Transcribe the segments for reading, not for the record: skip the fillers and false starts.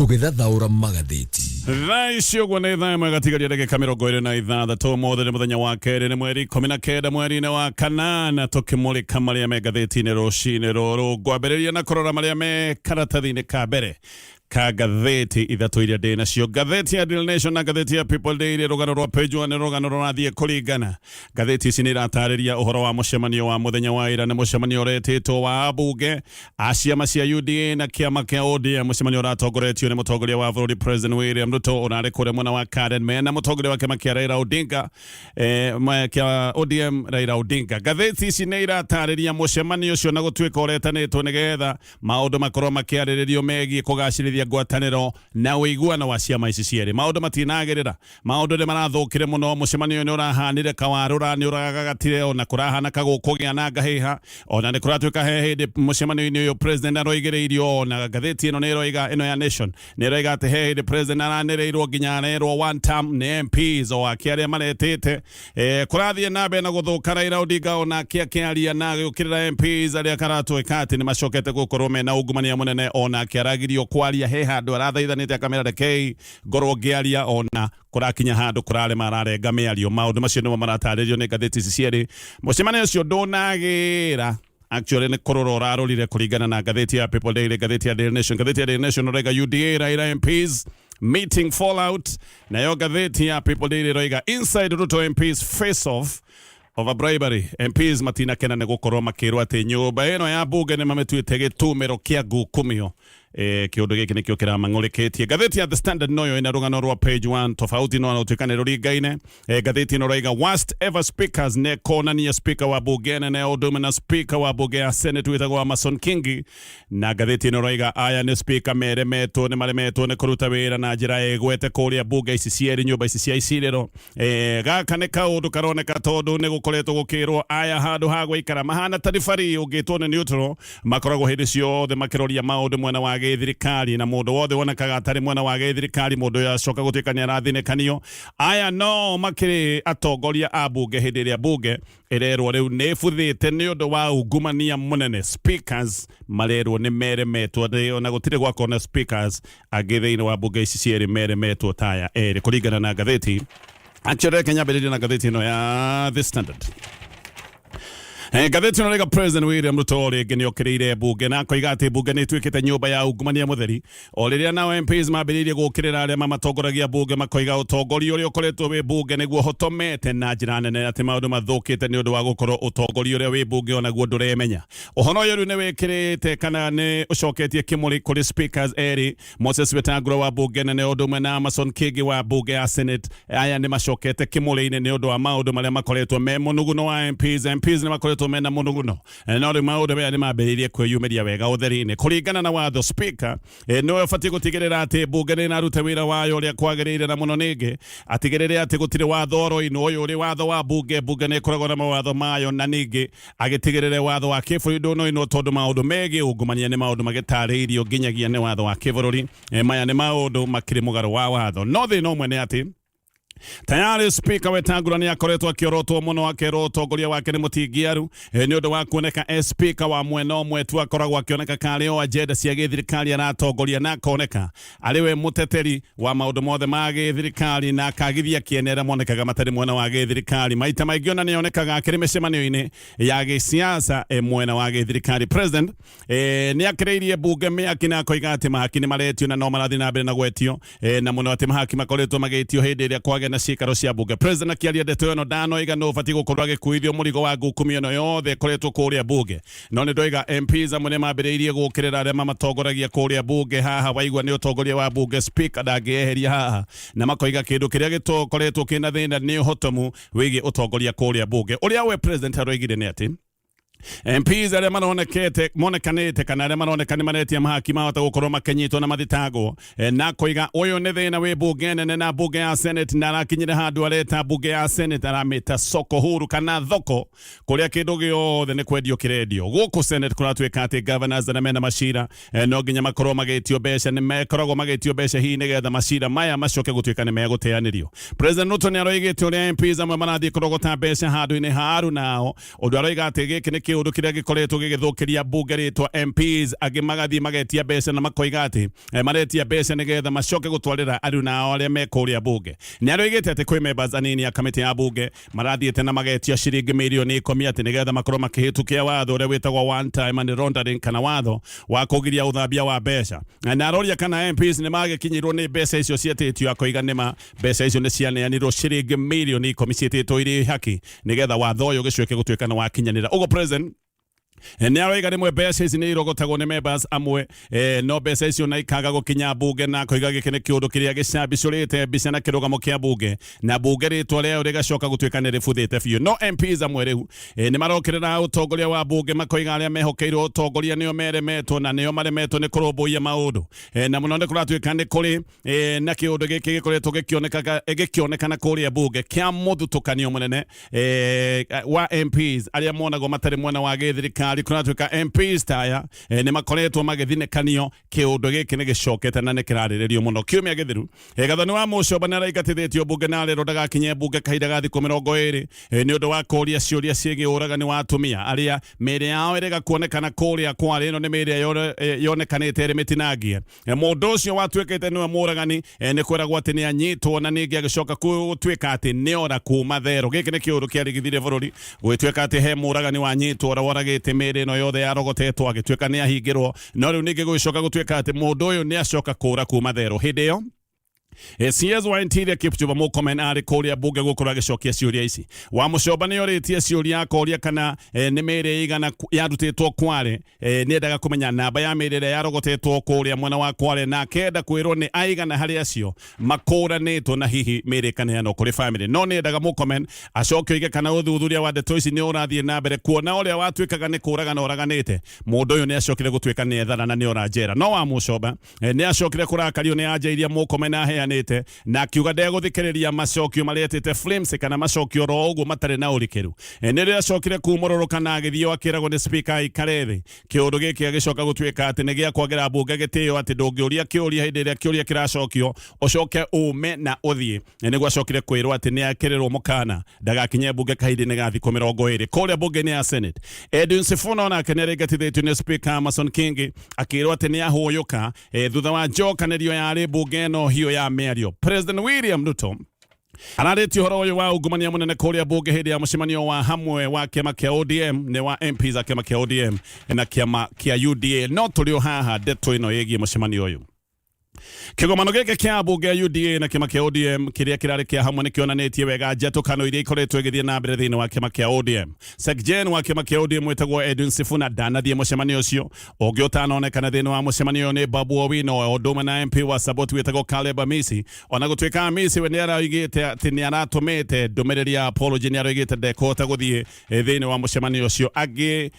Tũgĩthathaũra magathĩti. Thaa ici ũguo nĩ thaa ĩmwe gatigaria ndagĩka 26. Ũmũthĩ nĩ mũthenya wa kerĩ, nĩ mweri 19 mweri-inĩ wa kanana, tũkĩmũrĩka marĩa me ngathĩti-inĩ rũcinĩ rũrũ. Ngwambĩrĩria na kũrora marĩa me karatathi-inĩ ka mbere ka ngathĩti ithatũ iria ndĩ nacio, ngathĩti ya Daily Nation na ngathĩti ya People Daily. Rũgano rwa page 1 nĩ rũgano rũrathiĩ kũringana. Ngathĩti ici nĩ iratarĩria ũhoro wa mũcemanio wa mũthenya wa ira. Nĩ mũcemanio ũretĩtwo wa ambunge a ciama cia UDA na kĩama kĩa ODM, mũcemanio ũratongoretio nĩ mũtongoria wa bũrũri President William Ruto, ũrarĩ kũrĩa mwena wa Karen mena mũtongoria wa kĩama kĩa Raila Odinga, kĩa ODM Raila Odinga. Ngathĩti ici nĩ iratarĩria mũcemanio ũcio na gũtuĩka ũretanĩtwo nĩgetha maũndũ makorwo makĩarĩrĩrio megiĩ kũgacĩrithia ngwatanĩro na ũiguano wa ciama ici cierĩ. Maũndũ matinagĩrĩra, maũndũ nĩ marathũkire mũno. Mũcemanio ũyũ nĩ ũrahanire kawarũra, nĩ ũragagatire, ona kũrahana kagũkũgĩa na ngahĩha. Ona nĩ kũratuĩka he hĩndĩ mũcemanio-inĩ ũyũ president aroigĩrĩirio. Ona ngathĩti ĩno nĩ ĩroiga, ĩno ya Nation nĩ ĩroiga atĩ he hĩndĩ president aranĩrĩirwo nginya arerwo one term nĩ MPs o ake arĩa maretĩte. Kũrathiĩ na mbere na gũthũka. Raila Odinga onake akĩaria na agĩũkĩrĩra MPs arĩa karatwĩka atĩ nĩ macokete gũkorwo mena ungumania mũnene. Onake aragirio kwaria, he handũ arathaithanĩte akamera rekei ngorwo ngĩaria, ona kũrakinya handũ kũrarema, ararenga mĩario. Maũndũ macio nĩmo maratarĩrio nĩ ngathĩti ici cierĩ. Mũcemanio ũcio ndũnagĩra, actually nĩ kũrora ũrarorire kũringana na ngathĩti ya People Daily, ngathĩti ya Daily Nation. Ngathĩti ya Daily Nation ũraiga UDA Raila MPs meeting fallout, nayo ngathĩti ya People Daily ĩroiga inside Ruto MPs face off over bribery. MPs matinakena nĩ gũkorwo makĩrwo atĩ nyũmba ĩno ya bunge nĩ mamĩtuĩte gĩtumĩro kĩa ngukumio. Kĩũndũ gĩkĩ nĩkĩo kĩramang'ũrĩkĩtie. Ngathĩti ya The Standard noyo ĩna rũgano rwa page 1 tofauti, no ũtuĩka nĩ rũringaine. Ngathĩti ĩno raiga worst ever speakers, nĩ kuonania speaker wa bunge nene o ũndũ ũmwe na speaker wa bunge ya Senate wĩtagwo Amason Kingi. Na ngathĩti ĩno raiga aya nĩ speaker meremetwo, nĩ maremetwo nĩ kũruta wĩra na njĩra ĩgwete kũrĩa bunge ici cierĩ, nyũmba ici cia icirĩro. Gaka nĩ kaũndũ karoneka tondũ nĩ gũkoretwo gũkĩrwo aya handũ ha gũikara mahana ta ribari ũngĩtwo nĩ neutral, makoragwo hĩndĩ ciothe makĩroria maũndũ mwena wa gĩthirikari, na mũndũ wothe wonekaga atarĩ mwena wa gĩthirikari, mũndũ ũyũ acoka gũtuĩka nĩ arathinĩkanio. Aya no makĩrĩ atongoria a bunge hĩndĩ ĩrĩa bunge ĩrerwo rĩu nĩ ĩbuthĩte nĩ ũndũ wa ungumania mũnene. Speakers marerwo nĩ meremetwo, ona gũtirĩ gwakorwo na speakers angĩ thĩinĩ wa bunge ici cierĩ meremetwo taya erĩ kũringana na ngathĩti. Actually, reke nyambĩrĩrie na ngathĩti ĩno ya The Standard. Ngathĩti ĩno rĩga President William Ruto rĩngĩ nĩ okĩrĩire mbunge na akoiga atĩ mbunge nĩ ĩtuĩkĩte nyũmba ya ungumania mũtheri, o rĩrĩa nao MPs mambĩrĩirie gũkĩrĩra arĩa mamatongoragia mbunge, makoiga ũtongoria ũrĩa ũkoretwo wĩ mbunge nĩguo ũhotomete na njĩra nene, atĩ maũndũ mathũkĩte nĩ ũndũ wa gũkorwo ũtongoria ũrĩa wĩ mbunge onaguo ndũremenya. Ũhoro ũyũ rĩu nĩ wĩkĩrĩte kana nĩ ũcoketie kĩmũrĩ kũrĩ speakers erĩ, Moses Wetangula wa mbunge nene ũndũ ũmwe na Amason Kingi wa mbunge ya Senate. Aya nĩ macokete kĩmũrĩ-inĩ nĩ ũndũ wa maũndũ marĩa makoretwo me mũnuguno wa MPs. MPs nĩ makoretwo mena mũnuguno, no rĩu maũndũ maya nĩ mambĩrĩirie kwĩyumĩria wega ũtheri-inĩ. Kũringana na watho, speaker nĩwe ũbatiĩ gũtigĩrĩra atĩ mbunge nĩ ĩraruta wĩra wayo ũrĩa kwagĩrĩire, na mũno ningĩ atigĩrĩre atĩ gũtirĩ watho ũroinwo. Ũyũ ũrĩ watho wa mbunge, mbunge nĩ ĩkoragwo na mawatho mayo, na ningĩ agĩtigĩrĩre watho wa kĩbũrũri ndũnoinwo, tondũ maũndũ megiĩ ungumania nĩ maũndũ magĩtarĩirio nginyagia nĩ watho wa kĩbũrũri. Maya nĩ maũndũ makĩrĩ mũgarũ wa watho. No thĩna ũmwe nĩ atĩ tayari speaker Wetangula nĩ akoretwo akĩorotwo mũno, akerwo ũtongoria wake nĩ mũtingiaru, nĩ ũndũ wa kuoneka e speaker wa mwena ũmwe tu, akoragwo akĩoneka karĩ o agenda cia gĩthirikari aratongoria, na akoneka arĩ we mũteteri wa maũndũ mothe ma gĩthirikari, na akagithia kĩene arĩa monekaga matarĩ mwena wa gĩthirikari. Maita maingĩ ona nĩonekaga akĩrĩ mĩcemanio-inĩ ya gĩsiasa e mwena wa gĩthirikari. President nĩ akĩrĩirie mbunge mĩaki na akoiga atĩ mahaki nĩ maretio na no marathiĩ na mbere na gwetio, na mũno atĩ mahaki makoretwo magĩtio hĩndĩ ĩrĩa kwagĩa na ciikaro cia mbunge. President akĩaria ndeto ĩno ndanoiga nũ ũbatiĩ gũkorwo agĩkuithio mũrigo wa ngukumio ĩno yothe ĩkoretwo kũrĩa mbunge, no nĩ ndoiga MPs amwe nĩ mambĩrĩirie gũkĩrĩra arĩa mamatongoragia kũrĩa mbunge. Haha waigua nĩ ũtongoria wa mbunge, speaker ndangĩeheria haha, na makoiga kĩndũ kĩrĩa gĩkoretwo kĩna thĩna nĩ ũhotomu wĩgiĩ ũtongoria kũrĩa mbunge. Ũrĩa we president aroigire nĩ atĩ MPs arĩa maronekete monekanĩte kana arĩa maroneka nĩ maretia mahaki mahota gũkorwo makĩnyitwo na mathitangwo, na koiga ũyũ nĩ thĩna wĩ mbunge nene na mbunge ya Senate, na arakinyire handũ areta mbunge ya Senate aramĩta soko huru kana thoko kũrĩa kĩndũ gĩothe nĩ kwendio kĩrendio. Gũkũ Senate kũratuĩka atĩ governors arĩa mena macira, no nginya makorwo magĩtio mbeca, nĩ mekoragwo magĩtio mbeca hihi nĩgetha macira maya macoke gũtuĩka nĩ megũteanĩrio. President Ruto nĩ aroigĩte ũrĩa MPs amwe marathiĩ kũrogota mbeca handũ-inĩ ha arunao, ũndũ aroiga atĩ gĩkĩ nĩ kĩo kĩũndũ kĩrĩa gĩkoretwo gĩgĩthũkĩria mbunge rĩtwa MPs angĩ magathiĩ magetia mbeca na makoiga atĩ maretia mbeca nĩgetha macoke gũtwarĩra aruna ao arĩa me kũrĩa mbunge. Nĩ aroigĩte atĩ kwĩ members anini a kamĩtĩ ya mbunge marathiĩte na magetia ciringi mirioni 10 atĩ nĩgetha makorwo makĩhĩtũkia watho ũrĩa wĩtagwo one time money laundering kana watho wa kũgiria ũthambia wa mbeca. Na aroria kana MPs nĩ magĩkinyĩrwo nĩ mbeca icio ciĩtĩtio, akoiga nĩma mbeca icio nĩ cianeanirwo ciringi mirioni 10 ciĩtĩtwo irĩ haki nĩgetha watho ũyũ ũgĩcoke gũtuĩka nĩ wakinyanĩra. Ũguo president nĩ aroiga rĩmwe mbeca ici nĩ irogotagwo nĩ members amwe, no mbeca icio na ikaga gũkinya mbunge, na akoiga gĩkĩ nĩ kĩũndũ kĩrĩa gĩcambicũrĩte mbica na kĩrũgamo kĩa mbunge, na mbunge rĩtwa rĩayo rĩgacoka gũtuĩka nĩ rĩbuthĩte biũ. No MPs amwe rĩu nĩ marokĩrĩra ũtongoria wa mbunge, makoiga arĩa mehokeirwo ũtongoria nĩo meremetwo na nĩo maremetwo nĩ kũrũmbũiya maũndũ. Na mũno nĩ kũratuĩka nĩ kũrĩ na kĩũndũ gĩkĩ gĩkoretwo gĩkĩonekana kũrĩa mbunge kĩa mũthutũkanio mũnene wa MPs arĩa monagwo matarĩ mwena wa gĩthirikari. Kũratuĩka MPs taya nĩ makoretwo magĩthinĩkanio. Kĩũndũ gĩkĩ nĩ gĩcokete na nĩ kĩrarĩrĩrio mũno. Kiumia gĩthiru Gathoni wa Mũcomba nĩ araingatithĩtio mbunge na arerwo ndagakinye mbunge kahinda ga thikũ 20 nĩ ũndũ wa kũria ciũria ciĩgiĩ ũragani wa atumia arĩa mĩĩrĩ yao ĩrega kuonekana kũrĩa Kware. Ĩno nĩ mĩĩrĩ yonekanĩte ĩrĩ mĩtinangie. Mũndũ ũcio watuĩkĩte nĩwe mũragani nĩ kwĩragwo atĩ nĩ anyitwo na ningĩ agĩcoka gũtuĩka atĩ nĩ ora kuma thero. Gĩkĩ nĩ kĩũndũ kĩarigithirie bũrũri gũgĩtuĩka atĩ he mũragani wanyitwo ũrĩa woragĩte mĩĩrĩ ĩno yothe yarogotetwo agĩtuĩka nĩ ahingĩrwo, no rĩu ningĩ gũgĩcoka gũtuĩka atĩ mũndũ ũyũ nĩ acoka kũra kuma thero. Hĩndĩ ĩyo CS wa Interior Kipchumba Murkomen arĩ kũrĩa mbunge gũkorwo agĩcokia ciũria ici. Wa Mũcomba nĩ orĩtie ciũria akoria kana nĩ mĩĩrĩ ĩigana yarutĩtwo Kware. Nĩ endaga kũmenya namba ya mĩĩrĩ ĩrĩa yarogotetwo kũrĩa mwena wa Kware, na akenda kwĩrwo nĩ aigana harĩ acio makũranĩtwo na hihi mĩĩrĩ ĩkaneanwo kũrĩ family. No nĩ endaga Murkomen acoke oige kana ũthuthuria wa ndeto ici nĩ ũrathiĩ na mbere, kuona ũrĩa watuĩkaga nĩ kũragana ũraganĩte. Mũndũ ũyũ nĩ acokire gũtuĩka nĩ ethara na nĩ ora njera. No wa Mũcomba nĩ acokire kũrakario nĩ anja iria Murkomen aheanĩte na akiuga ndegũthikĩrĩria macokio marĩa etĩte flimsy kana macokio oro ũguo matarĩ na ũrikĩru. Nĩ rĩrĩa acokire kumũrũrũka na agĩthiĩ akĩragwo nĩ speaker aikare thĩ. Kĩũndũ gĩkĩ agĩcoka gũtuĩka atĩ nĩ gĩa kwagĩra mbunge gĩtĩo, atĩ ndũngĩũria kĩũria hĩndĩ ĩrĩa kĩũria kĩracokio ũcoke ume na ũthiĩ. Nĩguo acokire kwĩrwo atĩ nĩ akĩrĩrwo mũkana ndagakinye mbunge kahinda-inĩ ga thikũ 20. Kũrĩa mbunge-inĩ ya Senate, Edwin Sifuna onake nĩ araingatithĩtio nĩ speaker Amason Kingi akĩrwo atĩ nĩ ahũyũka thutha wa njokanĩrio yarĩ mbunge ĩno hiũ ya mĩario. President William Ruto ararĩtie ũhoro ũyũ wa ungumania mũnene kũrĩa mbunge hĩndĩ ya mũcemanio wa hamwe wa kĩama kĩa ODM, nĩ wa MPs a kĩama kĩa ODM na kĩama kĩa UDA. No tũrĩ o haha ndeto ĩno ĩgiĩ mũcemanio ũyũ. Kĩgomano gĩkĩ kĩa mbunge ya UDA na kĩama kĩa ODM kĩrĩa kĩrarĩ kĩa hamwe nĩ kĩonanĩtie wega njatũkano iria ikoretwo ĩgĩthiĩ na mbere thĩinĩ wa kĩama kĩa ODM. Secgen wa kĩama kĩa ODM wĩtagwo Edwin Sifuna ndanathiĩ mũcemanio ũcio. Ũngĩ ũtanonekana thĩinĩ wa mũcemanio ũyũ nĩ Babu Owino, o ũndũ ũmwe na MP wa Saboti wĩtagwo Caleb Amisi. Ona gũtuĩka Amisi we nĩ aroigĩte atĩ nĩ aratũmĩte ndũmĩrĩri ya apology, nĩ aroigĩte ndekũhota gũthiĩ thĩinĩ wa mũcemanio ũcio. Angĩ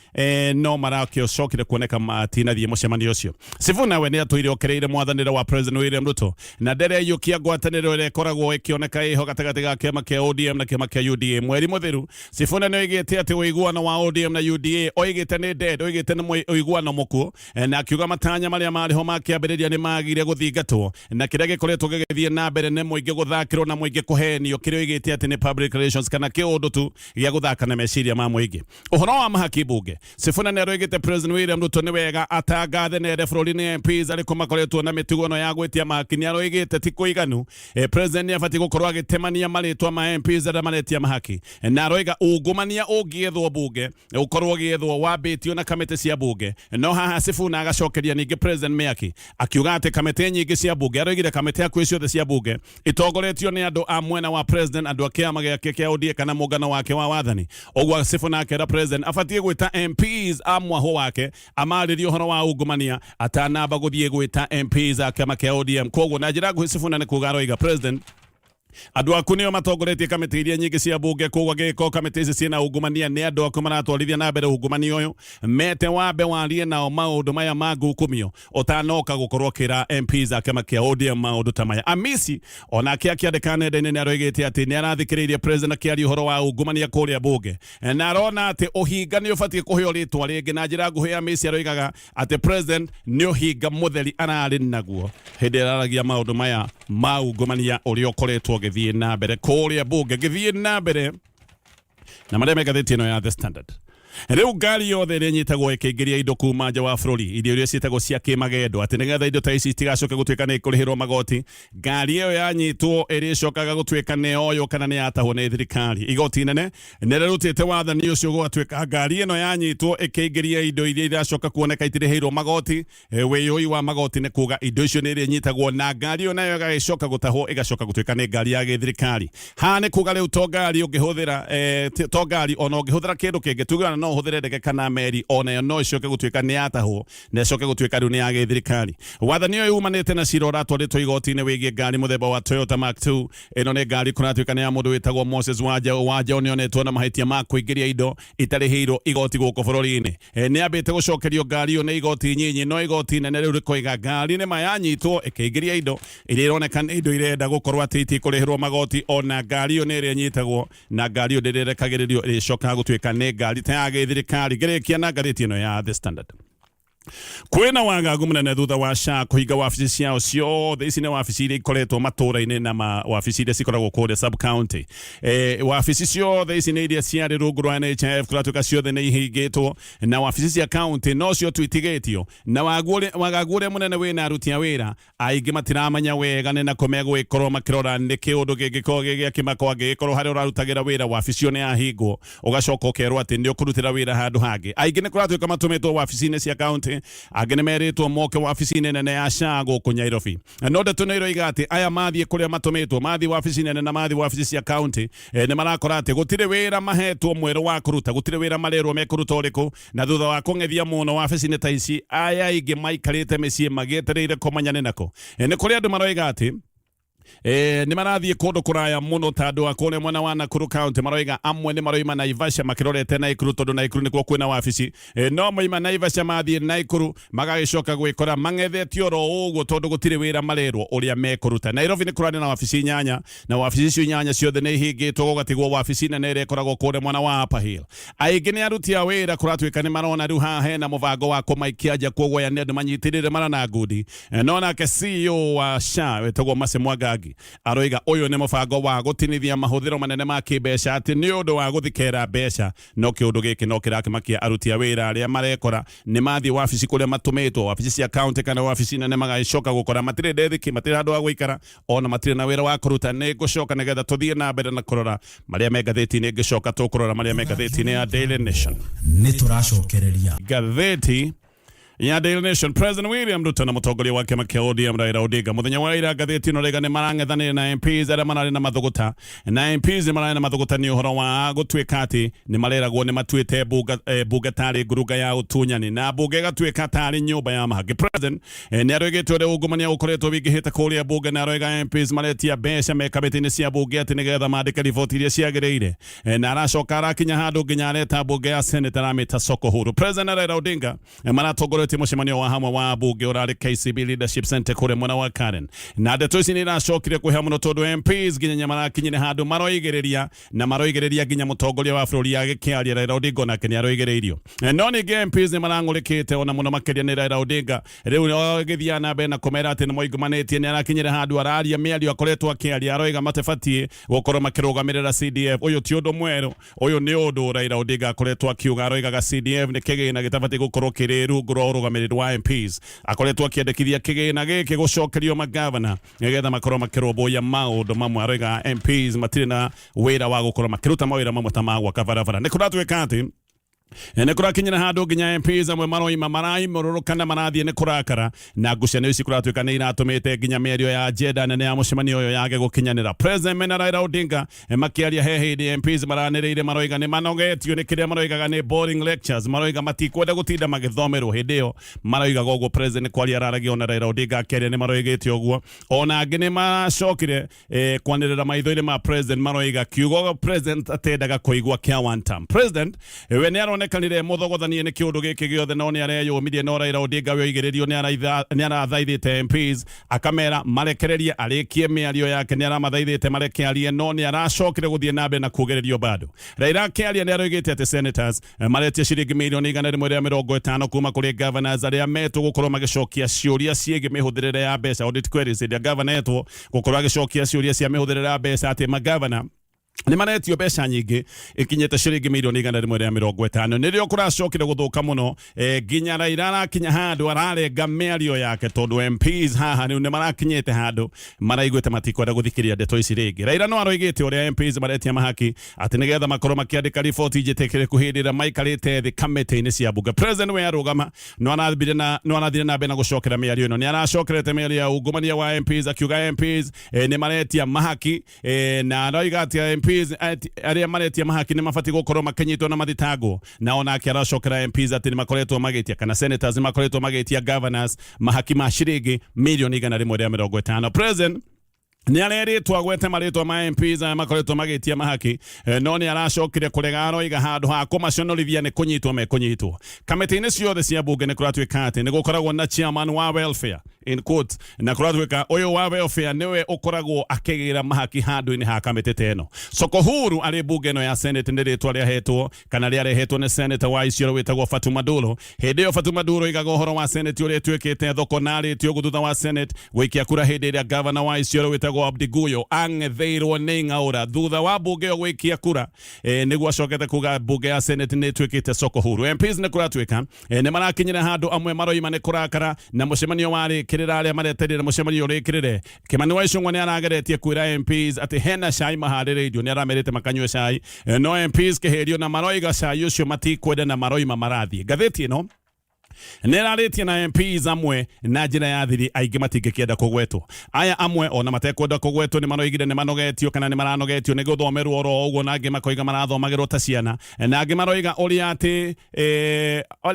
no marakĩcokire kuoneka matinathiĩ mũcemanio ũcio. Sifuna we nĩ atũire okereire mwathanĩre wa President William Ruto na ndereiyũkia ngwatanĩro ĩrĩa ĩkoragwo ĩkĩoneka ĩho gatagatĩ ga kĩama kĩa ODM na kĩama kĩa UDA. Mweri mũthiru Sifuna nĩ oigĩte atĩ ũiguano wa ODM na UDA oigĩte nĩ dead, oigĩte nĩ ũiguano mũkuũ, na akiuga matanya marĩa marĩ ho makĩambĩrĩria nĩ magire gũthingatwo, na kĩrĩa gĩkoretwo gĩgĩthiĩ na mbere nĩ mũingĩ gũthakĩrwo na mũingĩ kũhenio, kĩrĩa oigĩte atĩ nĩ public relations kana kĩũndũ tu gĩa gũthaka na meciria ma mũingĩ. Ũhoro wa mahaki mbunge, Sifuna nĩ aroigĩte President William Ruto nĩ wega atangathe nere bũrũri nĩ MPs arĩkũ makoretwo na mĩtugo ĩno ya gwĩtia mahaki. Nĩ aroigĩte ti kũiganu, President nĩ abatiĩ gũkorwo agĩtemania marĩtwa ma MPs arĩa maretia mahaki, na aroiga ungumania ũngĩethwo mbunge ũkorwo ũgĩethwo wambĩtio na kamĩtĩ cia mbunge. No haha Sifuna agacokeria ningĩ President mĩaki akiuga atĩ kamĩtĩ nyingĩ cia mbunge, aroigire kamĩtĩ hakuhĩ ciothe cia mbunge itongoretio nĩ andũ a mwena wa President, andũ a kĩama gĩake kĩa ODM kana mũngano wake wa wathani. Ũguo Sifuna akera President abatiĩ gwĩta MPs a mwahũ wake amarĩrie ũhoro wa ungumania atanamba gũthiĩ gwĩta MPs a kĩama kĩa ODM. Koguo na njĩra nguhĩ Sifuna nĩ kuga aroiga President, andũ aku nĩo matongoretie kamĩtĩ iria nyingĩ cia mbunge, koguo angĩgĩkorwo kamĩtĩ ici ciĩna ungumania nĩ andũ aku maratwarithia na mbere ungumania ũyũ, mete wambe warie nao maũndũ maya ma ngukumio ũtanoka gũkorwo ũkĩra MPs a kĩama kĩa ODM maũndũ ta maya. Amisi onake akĩandĩka nenda-inĩ nĩ aroigĩte atĩ nĩ arathikĩrĩirie President akĩaria ũhoro wa ungumania kũrĩa mbunge na arona atĩ ũhinga nĩ ũbatiĩ kũheo rĩtwa rĩngĩ. Na njĩra nguhĩ Amisi aroigaga atĩ President nĩ ũhinga mũtheri ararĩ naguo hĩndĩ ĩrĩa araragia maũndũ maya ma ungumania ũrĩa ũkoretwo ũgĩthiĩ na mbere kũrĩa mbunge. Gĩthiĩ na mbere na marĩa me ngathĩti ĩno ya The Standard. Rĩu ngari yothe ĩrĩa ĩnyitagwo ĩkĩingĩria indo kuma nja wa bũrũri, indo iria ciĩtagwo cia kĩmagendo, atĩ nĩgetha indo ta ici itigacoke gũtuĩka nĩ ikũrĩhĩrwo magoti, ngari ĩyo yanyitwo ĩrĩcokaga gũtuĩka nĩ yoywo kana nĩ yatahwo nĩ thirikari. Igoti inene nĩ rĩrutĩte wathani ũcio gũgatuĩka ngari ĩno yanyitwo ĩkĩingĩria indo iria iracoka kuoneka itirĩhĩirwo magoti. Wĩyũi wa magoti nĩ kuga indo icio nĩ ĩrĩnyitagwo na ngari ĩyo nayo ĩgagĩcoka gũtahwo ĩgacoka gũtuĩka nĩ ngari ya gĩthirikari. Haha nĩ kuga rĩu to ngari ũngĩhũthĩra, to ngari ona ũngĩhũthĩra kĩndũ kĩngĩ, tuge ona no ũhũthĩre ndege kana meri, onayo no ĩcoke gũtuĩka nĩ yatahwo na ĩcoke gũtuĩka rĩu nĩ ya gĩthirikari. Wathani ũyũ umanĩte na cira ũratwarĩtwo igoti-inĩ wĩgiĩ ngari mũthemba wa Toyota Mark II. Ĩno nĩ ngari kũratuĩka nĩ ya mũndũ wĩtagwo Moses Wanjaũ. Wanjaũ nĩ onetwo na mahĩtia ma kũingĩria indo itarĩhĩirwo igoti gũkũ bũrũri-inĩ. Nĩ ambĩte gũcokerio ngari ĩyo nĩ igoti nyinyi, no igoti inene rĩu rĩkoiga ngari nĩ ma yanyitwo ĩkĩingĩria indo iria ironeka nĩ indo irenda gũkorwo atĩ itikũrĩhĩrwo magoti, ona ngari ĩyo nĩ ĩrĩnyitagwo na ngari ĩyo ndĩrĩrekagĩrĩrio, ĩrĩcokaga gũtuĩka nĩ ngari ta ya gĩthirikari. Ngĩrĩkia na ngathĩti ĩno ya The Standard. Kwĩna wagagu mũnene thutha wa SHA kũhinga wabici ciao ciothe. Ici nĩ wabici iria ikoretwo matũra-inĩ na wabici iria cikoragwo kũrĩa sub county. Wabici ciothe ici nĩ iria ciarĩ rungu rwa NHIF, kũratuĩka ciothe nĩ ihingĩtwo, na wabici cia county nocio tu itigĩtio. Na wagagu ũrĩa mũnene wĩna aruti a wĩra aingĩ matiramenya wega nĩ nakũ megũgĩkorwo makĩrora nĩ kĩũndũ kĩngĩkorwo gĩ gĩa kĩmako angĩgĩkorwo harĩa ũrarutagĩra wĩra wabici ĩyo nĩ yahingwo, ũgacoka ũkerwo atĩ nĩ ũkũrutĩra wĩra handũ hangĩ. Aingĩ nĩ kũratuĩka matũmĩtwo wabici-inĩ cia county, angĩ nĩ merĩtwo moke wabici-inĩ nene ya SHA gũkũ Nyairobi. No ndeto nĩ iroiga atĩ aya mathiĩ kũrĩa matũmĩtwo, mathiĩ wabici nene na mathiĩ wabici cia county, nĩ marakora atĩ gũtirĩ wĩra mahetwo mwerũ wa kũruta, gũtirĩ wĩra marerwo mekũruta ũrĩkũ. Na thutha wa kũng'ethia mũno wabici-inĩ ta ici, aya aingĩ maikarĩte mĩciĩ magĩetereire kũmenya nĩ nakũ. Nĩ kũrĩ andũ maroiga atĩ nĩ marathiĩ kũndũ kũraya mũno ta andũ a kũrĩa mwena wa Nakuru County maroiga amwe nĩ maroima Naivasha makĩrorete Naikuru tondũ Naikuru nĩkuo kwĩna wabici. No moima Naivasha mathiĩ Naikuru magagĩcoka gwĩkora mang'ethetie oro ũguo tondũ gũtirĩ wĩra marerwo ũrĩa mekũruta. Nairobi nĩ kũrarĩ na wabici inyanya na wabici icio inyanya ciothe nĩ ihingĩtwo gũgatigwo wabici nene ĩrĩa ĩkoragwo kũrĩa mwena wa Upper Hill. Aingĩ nĩ aruti a wĩra kũratuĩka nĩ marona rĩu haha hena mũbango wa kũmaikia nja kwoguo aya nĩ andũ manyitĩrĩire mara na ngundi. No nake CEO wa SHA wĩtagwo Mercy Mwangangi aroiga ũyũ nĩ mũbango wa gũtinithia mahũthĩro manene ma kĩmbeca atĩ nĩ ũndũ wa gũthikera mbeca. No kĩũndũ gĩkĩ no kĩrakĩmakia aruti a wĩra arĩa marekora nĩ mathiĩ wabici kũrĩa matũmĩtwo, wabici cia county kana wabici nene, magagĩcoka gũkora matirĩ ndethiki, matirĩ handũ ha gũikara, ona matirĩ na wĩra wa kũruta. Nĩ ngũcoka nĩgetha tũthiĩ na mbere na kũrora marĩa me ngathĩti-inĩ, ngĩcoka tũkũrora marĩa me ngathĩti-inĩ ya Daily Nation. Nĩ tũracokereria. Ngathĩti ya Daily Nation. President William Ruto na mũtongoria wa kĩama kĩa ODM Raila Odinga mũthenya wa ira, ngathĩti ĩno rĩga nĩ marang'ethanĩire na MPs arĩa mararĩ na mathũgũta, na MPs nĩ mararĩ na mathũgũta nĩ ũhoro wa gũtuĩka atĩ nĩ mareragwo nĩ matuĩte bunge tarĩ ngurunga ya ũtunyani na bunge ĩgatuĩka tarĩ nyũmba ya mahaki. President nĩ aroigĩte ũrĩa ungumania ũkoretwo wingĩhĩte kũrĩa bunge, na aroiga MPs maretia mbeca me kamĩtĩ-inĩ cia bunge atĩ nĩgetha mandĩke riboti iria ciagĩrĩire. Na aracoka arakinya handũ nginya areta bunge ya Senate aramĩta soko huru. President na Raila Odinga maratongoretie mũcemanio wa hamwe wa bunge ũrarĩ KCB Leadership Center kũrĩa mwena wa Karen, na ndeto ici nĩ iracokire kwĩha mũno tondũ MPs nginya marakinyire handũ maroigĩrĩria na maroigĩrĩria nginya mũtongoria wa bũrũri agĩkĩaria Raila Odinga onake nĩ aroigĩrĩirio. No ningĩ MPs nĩ marang'ũrĩkĩte ona mũno makĩria nĩ Raila Odinga rĩu agĩthiaga na mbere na kũmera atĩ nĩ moingumanĩtie. Nĩ arakinyire handũ araria mĩario akoretwo akĩaria, aroiga matibatiĩ gũkorwo makĩrũgamĩrĩra CDF. Ũyũ ti ũndũ mwerũ, ũyũ nĩ ũndũ Raila Odinga akoretwo akiuga. Aroigaga CDF nĩ kĩgĩna gĩtabatiĩ gũkorwo kĩrĩ rungu rwa ũrũgamĩrĩri wa MPs. Akoretwo akĩendekithia kĩgĩna gĩkĩ gũcokerio magavana nĩgetha makorwo makĩrũmbũiya maũndũ mamwe. Aroiga MPs matirĩ na wĩra wa gũkorwo makĩruta mawĩra mamwe ta ma gwaka barabara. Nĩ kũratuĩka atĩ nĩ kũrakinyĩra handũ nginya MPs amwe maroima maraimũrũrũka na marathiĩ nĩ kũrakara, na ngucanio ici kũratuĩka nĩ iratũmĩte nginya mĩario ya agenda nene ya mũcemanio ũyũ yage gũkinyanĩra. President mena Raila Odinga makĩaria he hĩndĩ MPs maranĩrĩire, maroiga nĩ manogetio nĩ kĩrĩa maroigaga nĩ boring lectures, maroiga matikwenda gũtinda magĩthomerwo. Hĩndĩ ĩyo maroigaga ũguo President kwaria araragia ona Raila Odinga akĩaria nĩ maroigĩte ũguo. Ona angĩ nĩ maracokire kwanĩrĩra maitho-inĩ ma President, maroiga kiugo President atendaga kũigua kĩa one term. President we nĩ aronekanire mũthogothanie nĩ kĩũndũ gĩkĩ gĩothe, no nĩ areyũmirie. No Raila Odinga we oigĩrĩrio nĩ arathaithĩte MPs akamera marekererie arĩkie mĩario yake, nĩ aramathaithĩte mareke arie, no nĩ aracokire gũthiĩ na mbere na kuugĩrĩrio bado. Raila akĩaria nĩ aroigĩte atĩ senators maretia ciringi mirioni 150 kuma kũrĩ governors arĩa metwo gũkorwo magĩcokia ciũria ciĩgiĩ mĩhũthĩrĩre ya mbeca, audit queries. Hĩndĩ ĩrĩa governor etwo gũkorwo agĩcokia ciũria cia mĩhũthĩrĩre ya mbeca, atĩ magavana Nĩ maretio mbeca nyingĩ ikinyĩte ciringi mirioni 150. Nĩrĩo kũracokire gũthũka mũno, nginya Raila arakinya handũ ararenga mĩario yake, tondũ MPs haha rĩu nĩ marakinyĩte handũ maraiguĩte matikwenda gũthikĩrĩria ndeto ici rĩngĩ. Raila no aroigĩte ũrĩa MPs maretia mahaki atĩ nĩgetha makorwo makĩandĩka riboti njĩtĩkĩrĩku hĩndĩ ĩrĩa maikarĩte thĩ kamĩtĩ-inĩ cia mbunge. President we arũgama no arathire na mbere na gũcokera mĩario ĩno. Nĩ aracokerete mĩario ya ungumania wa MPs, akiuga MPs nĩ maretia mahaki, na aroiga atĩ MPs arĩa maretia mahaki nĩ mabatiĩ gũkorwo makĩnyitwo na mathitangwo. Na onake aracokera MPs atĩ nĩ makoretwo magĩtia, kana senators nĩ makoretwo magĩtia governors mahaki ma ciringi mirioni 150. President nĩ arerĩtwo agwete marĩtwa ma MPs aya makoretwo magĩtia mahaki, no nĩ aracokire kũrega. Aroiga handũ ha kũmaconorithia nĩ kũnyitwo mekũnyitwo. Kamĩtĩ-inĩ ciothe cia mbunge nĩ kũratuĩka atĩ nĩ gũkoragwo na chairman wa welfare, in quotes, na kũratuĩka ũyũ wa welfare nĩwe ũkoragwo akĩgĩra mahaki handũ-inĩ ha kamĩtĩ ta ĩno. Soko huru arĩ mbunge ĩno ya Senate nĩ rĩtwa rĩahetwo kana rĩarehetwo nĩ senator wa Isiolo wĩtagwo Fatuma Duro. Hĩndĩ ĩyo Fatuma Duro igaga ũhoro wa Senate ũrĩa ĩtuĩkĩte thoko, na arĩtie ũguo thutha wa Senate gũikia kura hĩndĩ ĩrĩa gavana wa Isiolo wĩtagwo Abdi Guyo ang'etheirwo nĩ ng'aũra thutha wa mbunge ĩyo gũikia kura. Nĩguo acokete kuga mbunge ya Senate nĩ ĩtuĩkĩte soko huru. MPs nĩ kũratuĩka nĩ marakinyĩra handũ amwe maroima nĩ kũrakara, na mũcemanio warĩkĩrĩra, arĩa mareterire mũcemanio ũrĩkĩrĩre, Kimani wa Ichung'wa nĩ arageretie kwĩra MPs atĩ hena cai maharĩrĩirio, nĩ aramerĩte makanyue cai, no MPs kĩhĩrio na maroiga cai ũcio matikwenda na maroima marathiĩ. Ngathĩti ĩno nĩ ĩrarĩtie na MPs amwe na njĩra ya thiri, aingĩ matingĩkĩenda kũgwetwo. Aya amwe ona matekwenda kũgwetwo nĩ maroigire nĩ manogetio kana nĩ maranogetio nĩ gũthomerwo oro ũguo, na angĩ makoiga marathomagĩrwo ta ciana, na angĩ maroiga ũrĩa atĩ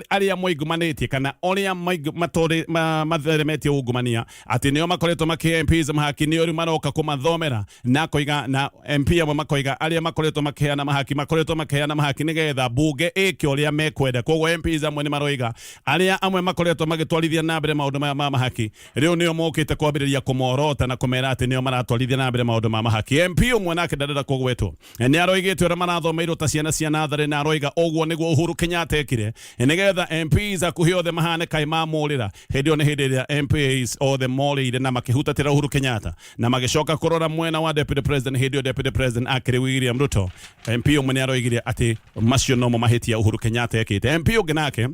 arĩa moingumanĩtie kana ũrĩa matheremetie ungumania atĩ nĩo makoretwo makĩhe MPs mahaki, nĩo rĩu maroka kũmathomera. Na koiga na MP amwe makoiga arĩa makoretwo makĩheana mahaki makoretwo makĩheana mahaki nĩgetha mbunge ĩke ũrĩa mekwenda. Koguo MPs amwe nĩ maroiga arĩa amwe makoretwo magĩtwarithia na mbere maũndũ maya ma mahaki rĩu nĩo mokĩte kwambĩrĩria kũmorota na kũmera atĩ nĩo maratwarithia na mbere maũndũ ma mahaki. MP ũmwe nake ndarenda kũgwetwo nĩ aroigĩte ũrĩa marathomeirwo ta ciana cia natharĩ, na aroiga ũguo nĩguo Uhuru Kenyatta ekire nĩgetha MPs akuhĩ othe mahane kaĩ mamũrĩra. Hĩndĩ ĩyo nĩ hĩndĩ ĩrĩa MPs othe morĩire na makĩhutatĩra Uhuru Kenyatta na magĩcoka kũrora mwena wa deputy president. Hĩndĩ ĩyo deputy president akĩrĩ William Ruto. MP ũmwe nĩ aroigire atĩ macio nomo mahĩtia Uhuru Kenyatta ekĩte. MP ũngĩ nake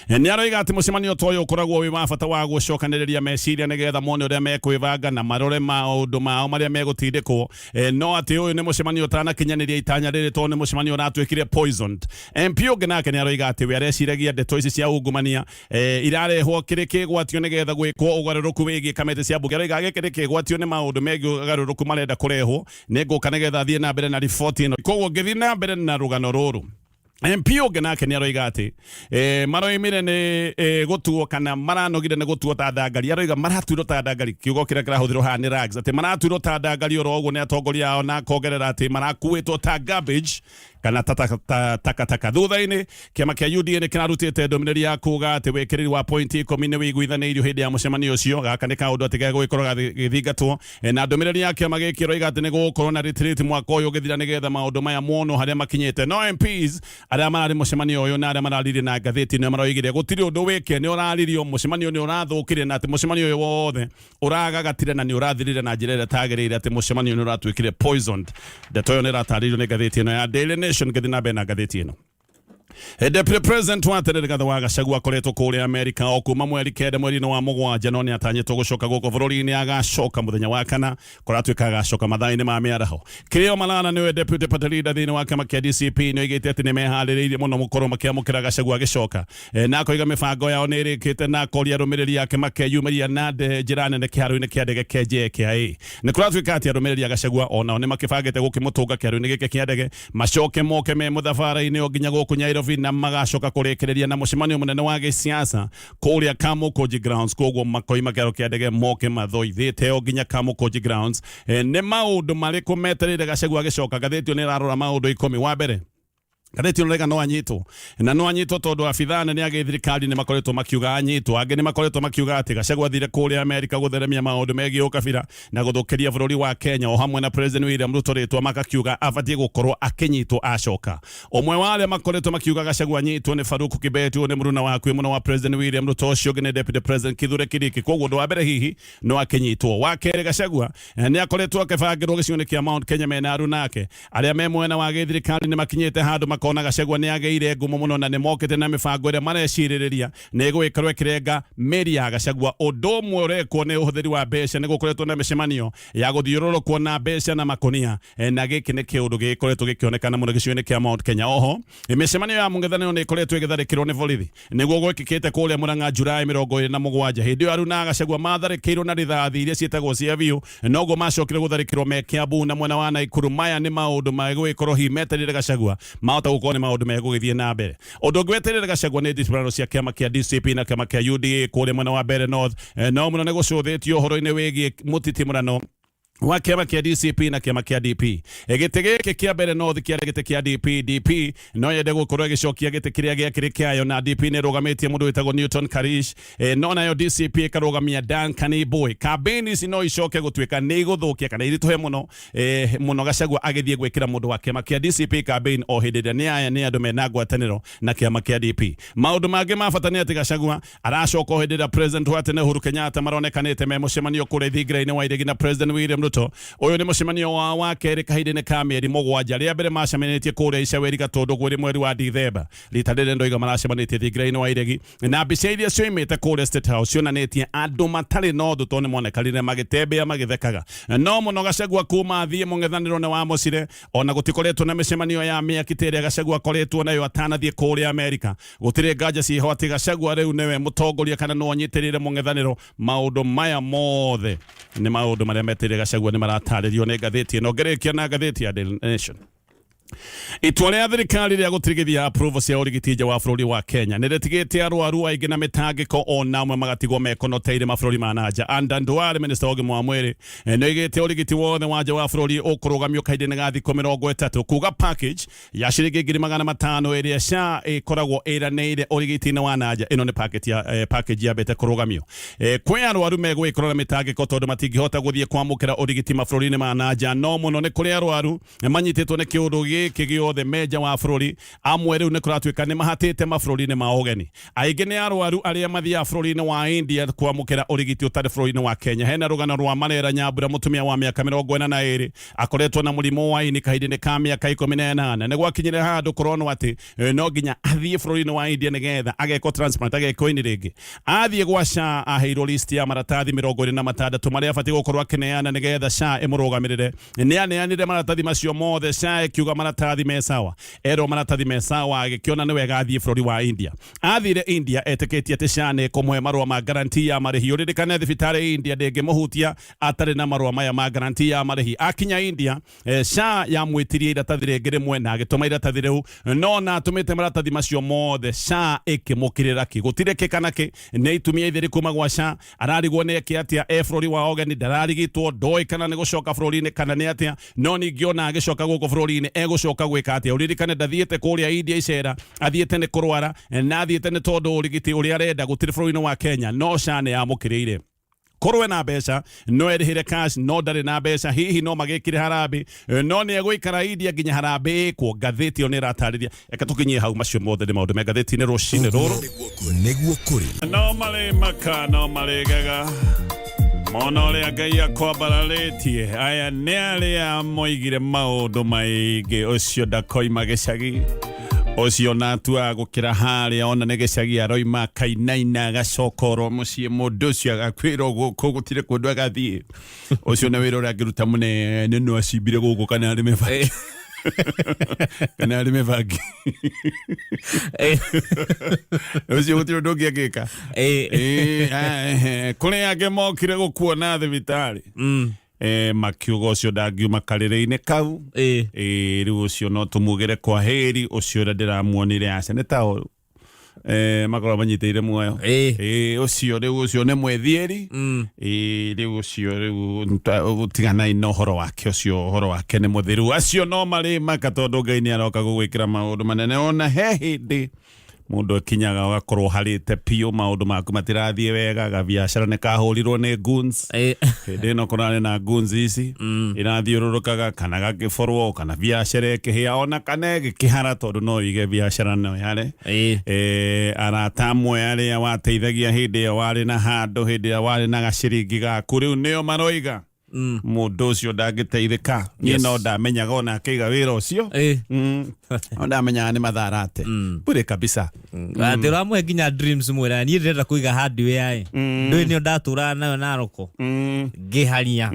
nĩ aroiga atĩ mũcemanio ta ũyũ ũkoragwo wĩ wa bata wa gũcokanĩrĩria meciria nĩgetha mone ũrĩa mekwĩbanga na marore maũndũ mao marĩa megũtindĩkwo, no atĩ ũyũ nĩ mũcemanio ũtanakinyanĩria itanya rĩrĩ tondũ nĩ mũcemanio ũratuĩkire poisoned. MP ũngĩ nake nĩ aroiga atĩ we areciragia ndeto ici cia ungumania irarehwo kĩrĩ kĩgwatio nĩgetha gwĩkwo ũgarũrũku wĩgiĩ kamĩtĩ cia mbunge. Aroiga gĩkĩ nĩ kĩgwatio nĩ maũndũ megiĩ ũgarũrũku marenda kũrehwo. Nĩ ngũka nĩgetha thiĩ na mbere na riboti ĩno. Koguo ngĩthiĩ na mbere na rũgano rũrũ, MP ũngĩ nake nĩ aroiga atĩ maroimire nĩ gũtuo kana maranogire nĩ gũtuo ta ndangari. Aroiga maratuirwo ta ndangari, kiugo kĩrĩa kĩrahũthĩrwo haha nĩ rags, atĩ maratuirwo ta ndangari oro ũguo nĩ atongoria ao, na akongerera atĩ marakuĩtwo ta garbage kana takataka. Thutha-inĩ kĩama kĩa UDA nĩ kĩrarutĩte ndũmĩrĩri ya kuga atĩ wĩkĩrĩri wa pointi 10 nĩ wĩiguithanĩirio hĩndĩ ya mũcemanio ũcio. Gaka nĩ kaũndũ atĩ gegũgĩkorwo gagĩthingatwo. Na ndũmĩrĩri ya kĩama gĩkĩ ĩroiga atĩ nĩ gũgũkorwo na retreat mwaka ũyũ ũgĩthira nĩgetha maũndũ maya monwo harĩa makinyĩte. No MPs arĩa mararĩ mũcemanio ũyũ na arĩa mararirie na ngathĩti nĩo maroigire gũtirĩ ũndũ wĩke nĩ ũraririo, mũcemanio nĩ ũrathũkire, na atĩ mũcemanio ũyũ wothe ũragagatire na nĩ ũrathirire na njĩra ĩrĩa ĩtagĩrĩire, atĩ mũcemanio nĩ ũratuĩkire poisoned. Ndeto ĩyo nĩ ĩratarĩirio nĩ ngathĩti ĩno ya Daily Nation. Ngĩthiĩ na mbere na ngathĩti ĩno, Deputy President wa tene Rigathi wa Gachagua akoretwo kũrĩa Amerika o kuma mweri 9 mweri-inĩ wa mũgwanja, no nĩ atanyĩtwo gũcoka gũkũ bũrũri-inĩ. Agacoka mũthenya wa kana, kũratuĩka agacoka mathaa-inĩ ma mĩaraho. Kĩrĩo Malala nĩwe deputy party leader thĩinĩ wa kĩama kĩa DCP, nĩ oigĩte atĩ nĩ meharĩrĩirie mũno gũkorwo makĩamũkĩra Gachagua agĩcoka, na akoiga mĩbango yao nĩ ĩrĩkĩte, na akoria arũmĩrĩri ake makeyumĩria na njĩra nene kĩharo-inĩ kĩa ndege kĩa JKIA. Nĩ kũratuĩka atĩ arũmĩrĩri a Gachagua onao nĩ makĩbangĩte gũkĩmũtũnga kĩharo-inĩ gĩkĩ kĩa ndege, macoke moke me mũthabara-inĩ o nginya gũkũ Nairobi, na magacoka kũrĩkĩrĩria na mũcemanio mũnene wa gĩsiasa kũrĩa Kamukunji Grounds. Koguo makoima kĩharo kĩa ndege moke mathoithĩte o nginya Kamukunji Grounds. Nĩ maũndũ marĩkũ metereire Gachagua agĩcoka? Ngathĩti ĩyo nĩ ĩrarora maũndũ 10. Wa mbere, Ngathĩti ĩno rega no anyitwo na no anyitwo tondũ abithaa nene a gĩthirikari nĩ makoretwo makiuga anyitwo. Angĩ nĩ makoretwo makiuga atĩ Gachagua athire kũrĩa Amerika gũtheremia maũndũ megiĩ ũkabira na gũthũkĩria bũrũri wa Kenya o hamwe na President William Ruto rĩtwa, makakiuga abatiĩ gũkorwo akĩnyitwo acoka. Ũmwe wa arĩa makoretwo makiuga Gachagua anyitwo nĩ Farouk Kibet, ũyũ nĩ mũruna wa hakuhĩ mũno wa President William Ruto, ũcio ũngĩ nĩ Deputy President Kithure Kindiki. Koguo ũndũ wa mbere hihi no akĩnyitwo. Wa kerĩ, Gachagua nĩ akoretwo akĩbangĩrwo gĩcigo-inĩ kĩa Mount Kenya mena aruna ake. Arĩa me mwena wa gĩthirikari nĩ makinyĩte handũ makona Gachagua nĩ agĩire ngumo mũno na nĩ mokĩte na mĩbango ĩrĩa marecirĩrĩria nĩ ĩgũgĩkorwo ĩkĩrenga mĩri ya Gachagua. Ũndũ ũmwe ũrekwo nĩ ũhũthĩri wa mbeca, nĩ gũkoretwo na mĩcemanio ya gũthiũrũrũkwo na mbeca na makũnia, na gĩkĩ nĩ kĩũndũ gĩkoretwo gĩkĩonekana mũno gĩcigo-inĩ kĩa Mount Kenya. Oho mĩcemanio ya mũng'ethanĩro nĩ ĩkoretwo ĩgĩtharĩkĩrwo nĩ borithi, nĩguo gwekĩkĩte kũrĩa Murang'a Julaĩ 27. Hĩndĩ ĩyo Aruna a Gachagua matharĩkĩirwo na rithathi iria ciĩtagwo cia biũ, noguo macokire gũtharĩkĩrwo me Kiambu na mwena wa Naikuru. Maya nĩ maũndũ megũgĩkorwo hihi metereire Gachagua, mahota gũkorwo nĩ maũndũ megũgĩthiĩ na mbere. Ũndũ ũngĩ wetereire Gachagua nĩ nditũrano cia kĩama kĩa DCP na kĩama kĩa UDA kũrĩa mwena wa Mbeere North. No mũno nĩ gũcũthĩtio ũhoro-inĩ wĩgiĩ mũtitimũrano wa kĩama kĩa DCP na kĩama kĩa DP. Gĩtĩ gĩkĩ kĩa Mbeere North kĩarĩ gĩtĩ kĩa DP. DP no yende gũkorwo ĩgĩcokia gĩtĩ kĩrĩa gĩakĩrĩ kĩayo, na DP nĩ ĩrũgamĩtie mũndũ wĩtagwo Newton Karish, no nayo DCP ĩkarũgamia Duncan Iboi. Kambĩini ici no icoke gũtuĩka nĩ igũthũkia kana iritũhe mũno mũno Gachagua agĩthiĩ gwĩkĩra mũndũ wa kĩama kĩa DCP campaign o hĩndĩ ĩrĩa nĩ aya nĩ andũ mena ngwatanĩro na kĩama kĩa DP. Maũndũ mangĩ ma bata nĩ atĩ Gachagua aracoka o hĩndĩ ĩrĩa President wa tene Uhuru Kenyatta maronekanĩte me mũcemanio kũrĩa thingira-inĩ wa iregi na President William Ruto. Ũyũ nĩ mũcemanio wao wa kerĩ kahinda-inĩ ka mĩeri 7. Rĩa mbere macemanĩtie kũrĩa Icaweri Gatũndũ gwĩrĩ mweri wa Dithemba. Rita rĩrĩ ndoiga maracemanĩtie thingira-inĩ wa iregi, na mbica iria cioimĩte kũrĩa State House cionanĩtie andũ matarĩ na ũthũ tondũ nĩmonekanire magĩtembea magĩthekaga. No mũno Gachagua kuma athiĩ mũng'ethanĩro nĩ wa mũcire, ona gũtikoretwo na mĩcemanio ya mĩaki ta ĩrĩa Gachagua akoretwo nayo atanathiĩ kũrĩa Amerika. Gũtirĩ nganja ciĩho atĩ Gachagua rĩu nĩwe mũtongoria kana nĩwe ũnyitĩrĩire mũng'ethanĩro. Maũndũ maya mothe nĩ maũndũ marĩa metereire Gachagua nĩ maratarĩrio nĩ ngathĩti ĩno. Ngĩrĩkia na ngathĩti ya Daily Nation. Itua rĩa thirikari rĩa gũtirigithia approval cia ũrigiti nja wa bũrũri wa Kenya nĩ rĩtigĩte arwaru aingĩ na mĩtangĩko, ona amwe magatigwo mekonoteire mabũrũri ma nanja. Adan Duale, minista wa ũgima wa mwĩrĩ, nĩ oigĩte ũrigiti wothe wa nja wa bũrũri ũkũrũgamio kahinda-inĩ ga thikũ 30, kuga package ya ciringi 500,000 ĩrĩa SHA ĩkoragwo ĩranĩire ũrigiti-inĩ wa nanja. Ĩno nĩ package ya, package yambĩte kũrũgamio. Kwĩ arwaru megũgĩkorwo na mĩtangĩko tondũ matingĩhota gũthiĩ kwamũkĩra ũrigiti mabũrũri-inĩ ma nanja. No mũno nĩ kũrĩ arwaru manyitĩtwo nĩ kĩũndũ gĩkĩ gĩothe me nja wa bũrũri. Amwe rĩu nĩ kũratuĩka nĩ mahatĩte mabũrũri-inĩ ma ũgeni. Aingĩ nĩ arwaru arĩa mathiaga bũrũri-inĩ wa India kwamũkĩra ũrigiti ũtarĩ bũrũri-inĩ wa Kenya. Hena rũgano rwa Marera Nyambura, mũtumia wa mĩaka 42 akoretwo na mũrimũ wa ini kahinda-inĩ ka mĩaka 18. Nĩ gwakinyire handũ kũronwo atĩ no nginya athiĩ bũrũri-inĩ wa India nĩgetha agekwo transplant, agekwo ini rĩngĩ. Athiĩ gwa SHA aheirwo list ya maratathi 26 marĩa abatiĩ gũkorwo akĩneana nĩgetha SHA ĩmũrũgamĩrĩre. Nĩ aneanire maratathi macio mothe, SHA ĩkiuga maratathi me sawa. Erwo maratathi me sawa, agĩkĩona nĩ wega athiĩ bũrũri wa India. Athire India etĩkĩtie atĩ SHA nĩ ĩkũmũhe marũa ma guarantee ya marĩhi. Ũririkane thibitarĩ India ndĩngĩmũhutia atarĩ na marũa maya ma guarantee ya marĩhi. Akinya India, SHA yamwĩtirie iratathi rĩngĩ rĩmwe na agĩtũma iratathi rĩu, no na atũmĩte maratathi macio mothe SHA ĩkĩmũkĩrĩra ki. Gũtirĩ kĩ kana kĩ, nĩ itumia itheri kuma gwa SHA. Ararigwo nĩ eke atĩa e bũrũri wa ũgeni, ndararigitwo, ndoĩ kana nĩ gũcoka bũrũri-inĩ kana nĩ atĩa. No ningĩ ona agĩcoka gũkũ bũrũri-inĩ egũcoka gwĩka atĩa? Ũririkane ndathiĩte kũrĩa India icera, athiĩte nĩ kũrwara, na athiĩte nĩ tondũ ũrigiti ũrĩa arenda gũtirĩ bũrũri-inĩ wa Kenya, no SHA nĩ yamũkĩrĩire. Korwo ena mbeca no erĩhĩre cash, no ndarĩ na mbeca, hihi no magĩkire harambĩ, no nĩ egũikara India nginya harambĩ ĩkwo. Ngathĩti ĩyo nĩ ĩratarĩria. Reke tũkinyie hau, macio mothe nĩ maũndũ me ngathĩti-inĩ rũcinĩ rũrũ. Nĩguo kũrĩ. No marĩ maka, no marĩ gega mona ũrĩa Ngai akwambararĩtie. Aya nĩ arĩa moigire maũndũ maingĩ, ũcio ndakoima gĩcagi, ũcio na atuaga gũkĩra harĩa ona nĩ gĩcagi aroima akainaina agacoka oro mũciĩ. Mũndũ ũcio agakwĩra gũkũ gũtirĩ kũndũ agathiĩ. Ũcio nĩ wĩra ũrĩa angĩruta mũnene, no acimbire gũkũ kana arĩme bangi, kana arĩme bangi. Ũcio gũtirĩ ũndũ ũngĩ angĩka. Kũrĩ angĩ mokire gũkuona thibitarĩ, makiuga ũcio ndangiuma karĩrĩ-inĩ kau. Rĩu ũcio no tũmugĩre kwa heri, ũcio ũrĩa ndĩramuonire aca nĩ ta Makoragwo manyitĩire muoyo. Ĩĩ. Ĩĩ, ũcio rĩu ũcio nĩ mwĩthiĩri. Ĩĩ, rĩu ũcio rĩu tiganai na ũhoro wake, ũcio ũhoro wake nĩ mũthiru. Acio no marĩ maka tondũ Ngai nĩ aroka gũgwĩkĩra maũndũ manene. Ona he hĩndĩ mũndũ akinyaga ũgakorwo harĩte biũ, maũndũ maku matirathiĩ wega, gabiacara nĩ kahũrirwo nĩ goons. Hĩndĩ ĩno kũrarĩ na goons ici irathiũrũrũkaga, kana gakĩborwo, kana biacara ĩkĩhĩa, ona kana ĩgĩkĩhara, tondũ no wĩige biacara no ĩhare. Arata amwe arĩa wateithagia hĩndĩ ĩyo warĩ na handũ, hĩndĩ ĩyo warĩ na gaciringi gaku, rĩu nĩo maroiga mũndũ ũcio ndangĩteithĩka. Niĩ no ndamenyaga ona akĩiga wĩra ũcio. No ndamenyaga nĩ matharate bure kabisa. Atĩ ũramũhe nginya dreams, mwĩra niĩ ndĩrenda kũiga hardware ĩ, ndũĩ nĩyo ndatũraga nayo Naroko ngĩharia.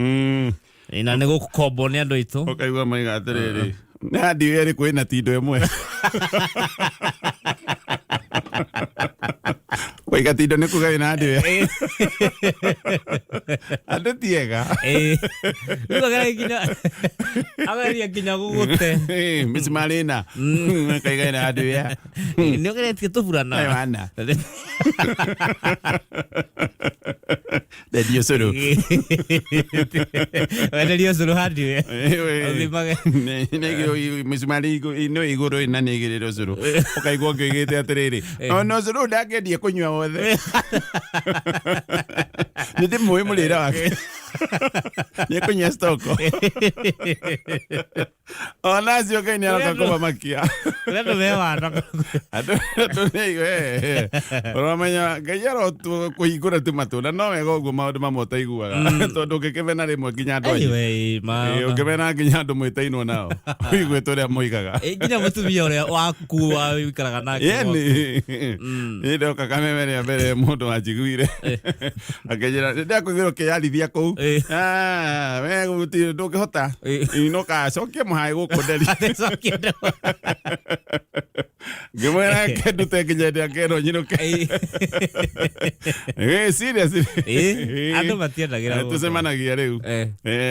Na nĩ gũkombwo nĩ andũ aitũ. Ũkaigua maiga atĩrĩrĩ, nĩ handi ĩrĩkũ ĩna tindo ĩmwe kũiga tindo nĩ kuga wĩna handi? Andũ tiega. Rĩu ageria nginya, ageria nginya gũgũte. Mĩcumarĩ ĩna kaiga ĩna handi. Nĩ ũgeretie tũburana. Wana. Ndendio cũrũ. Wenderio cũrũ hardware. Ũthimage. Mĩcumarĩ no igũrũ ĩna nĩ ĩgĩrĩrwo cũrũ, ũkaigua ũngĩoigĩte atĩrĩrĩ, ona cũrũ ndangĩendie kũnyua wothe, nĩ ndĩmũĩ mũrĩre wake, nĩ ekũnyua stoko ona acio. Ngai nĩ aroka kũmamakia. Kũrĩa andũ me wana. Andũ nĩ ũramenya Ngai arotua kũhingũra tu matũ, na no wega ũguo maũndũ mamwe ũtaiguaga, tondũ ũngĩkĩmena rĩmwe nginya andũ anyu. Anyway, ma Ũngĩmena nginya andũ mwĩtainwo nao, ũiguĩte ũrĩa moigaga. Nginya mũtumia ũrĩa waku wa wĩikaraga nake. Yeni niĩ ndoka kameme rĩa mbere, mũndũ wanjiguire akĩnjĩra ndakũigĩra ũkĩyarithia kũu. Ah, we gũtirĩ ndũngĩhota. Inũka cokie mũhaĩ gũkũ nderi. Cokia nderi. Ngĩmwĩra ke ndute nginya hĩndĩ akerwo nyinũke. Serious. Andũ matiendagĩra gũkũ. Tũcemanagia rĩu.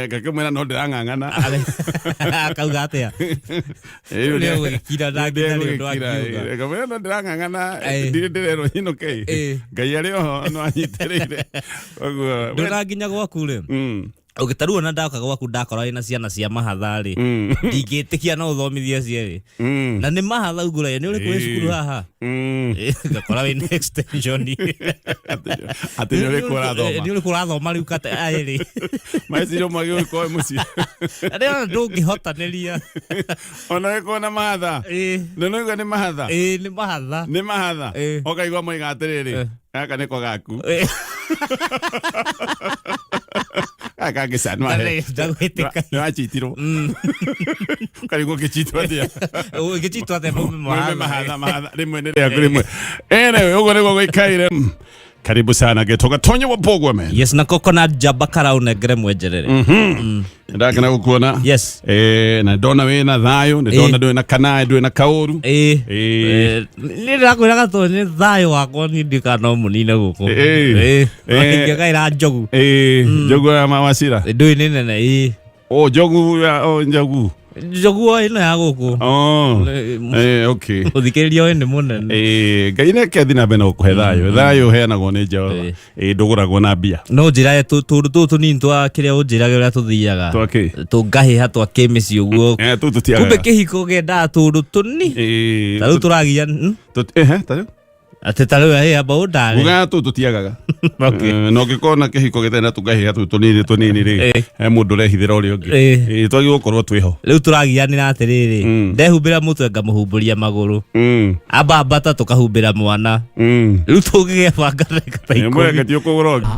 Ngakĩmwĩra no ndĩrang'ang'ana. Akauga atĩa? Rĩu nĩ ũgũgĩkira na nginya nĩ ũndũ akiuga. Ngamwĩra no ndĩrang'ang'ana, ndirĩ ndĩrerwo nyinũke. Ngai arĩ oho no anyitĩrĩire koguo. Ndona nginya gwaku rĩ, ũgĩtaruo na ndoka gwaku ndakora wĩna ciana cia mahatha rĩ, ndingĩtĩkia no ũthomithie cierĩ na nĩ mahatha ungũragia nĩ ũrĩkũ wĩ cukuru haha. Ngakora wĩna extension. Atĩ nĩ ũrĩkũ ũrathoma? Nĩ ũrĩkũ ũrathoma rĩu kate ayĩrĩ? Meciria ũmwe gĩgũkorwo mũciĩ. Rĩo ndũngĩhotanĩria. Ona ũgĩkorwo na mahatha. Nĩ ũigua nĩ mahatha. Ĩĩ, nĩ mahatha. Nĩ mahatha. Ũkaigua moiga atĩrĩrĩ, gaka nĩko gaku, gaka kangĩcanwa. Ndagwĩtĩka. Nĩ wachitirwo, ũkarigwo ũgĩchitwo atĩa. Ũngĩchitwo atĩa mume? Mume mahatha, mahatha rĩmwe nĩ rĩaku rĩmwe. Anyway, ũguo nĩguo gũikaire. Karibu sana gĩtoga Tonyo wa Bogwa man. Yes, na coconut jaba karaunengere mwenjerere. Ndakena gũkuona. Na ndona wĩna thayũ, nĩ ndona ndũrĩ na kanaĩ, ndũrĩ na kaũru. Nĩ ndĩrakwĩra gatũ nĩ thayũ wakwa niĩ ndikana no mũnine gũkũ. Ingĩgaĩra njogu. Njogu ya mawacira. Ndũĩ nĩ nene ĩĩ. O njogu ya o njogu. Njogu o ĩno ya gũkũ. Oh. Okay. Ũthikĩrĩria ũyũ nĩ mũnene. Ngai neke athiĩ na mbere na gũkũhe thayũ. Thayũ ũheanagwo nĩ Jehova. Ndũgũragwo na mbia. No njĩra tũndũ tũtũ tũnini twa kĩrĩa ũnjĩraga ũrĩa tũthiaga. Twa kĩ? Tũngahĩha twa kĩmĩciĩ ũguo. Tũu tũtiagaga. Kumbe kĩhiko kĩendaga tũndũ tũni. Ta rĩu tũragia Ehe, ta rĩu. Atĩ ta rĩu ĩ amba ũndare. Ugaga tũu tũtiagaga. Okay. Na ũngĩkorwo na kĩhiko gĩtarĩ na tũngahĩha tũu tũnini tũnini rĩ, he mũndũ ũrehithĩra ũrĩa ũngĩ. Twagĩrĩirwo gũkorwo twĩho. Rĩu tũragianĩra atĩrĩrĩ, ndehumbĩra mũtwe ngamũhumbũria magũrũ, amba ambata tũkahumbĩra mwana, rĩu tũngĩgĩa banga ndagĩka ta 10. Mũreke ti ũkũgũra ũngĩ.